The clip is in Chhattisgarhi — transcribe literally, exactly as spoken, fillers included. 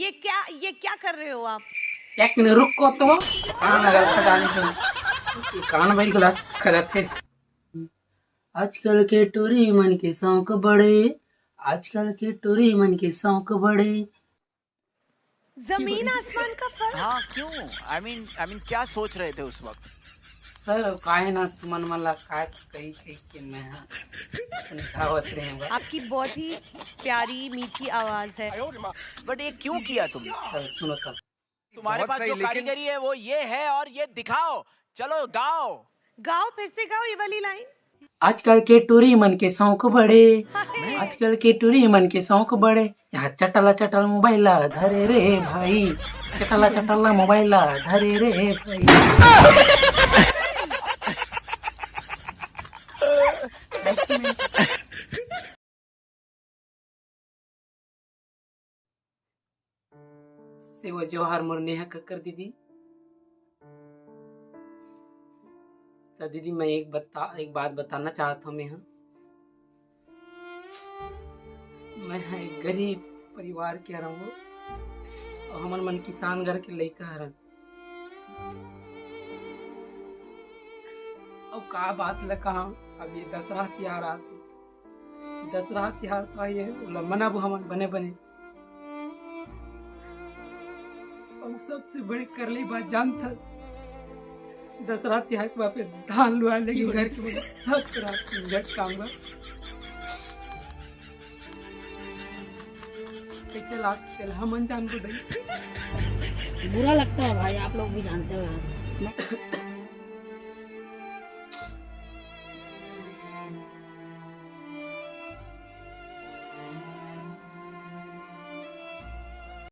ये क्या, ये क्या कर रहे हो आप? एक मिनट रुको तो। कान लगा खजाने को। ये कान भाई ग्लास खजाते। आजकल के टूरी मन के शौक बड़े, आजकल के टूरी मन के शौक बड़े। जमीन आसमान का फर्क। हाँ, क्यों? I mean, I mean, क्या सोच रहे थे उस वक्त? सर, काहे ना तुमन मन ला काय कही कही के मैं हा समझावत रहे हूँ। आपकी बहुत ही प्यारी मीठी आवाज है। But ये क्यों किया तुमने? सर, सुनो तब। तुम्हारे बहुत पास सही, जो लेकिन कारीगरी है वो ये है, और ये दिखाओ। चलो गाओ। गाओ, फिर से गाओ ये वाली लाइन। आजकल के टूरी मन के शौक बड़े, आजकल के टूरी मन के शौक बड़े। यहाँ चटला चटल मोबाइल ला धरे रे भाई, चटला चटल मोबाइल ला धरे रे भाई। से वो जोहार मोर नेहा कक्कर दीदी। तो दीदी, मैं एक बता, एक बात बताना चाहत हूँ मैं हा। मैं हा एक गरीब परिवार के हरंव और हमन मन किसान घर के लइका हरन। अब का बात ल कहा, अब ये दशहरा तिहार आत, दशहरा तिहार तो ये ओला मनाबो हमन बने बने। अउ सबसे बड़े करले बात जानथन, दशहरा तिहार के बाद फिर धान लुआ लेके घर के मन सब करा झंझट काम बा। कैसे लागथे हमन जानबो दई। बुरा लगता है भाई, आप लोग भी जानते हो यार।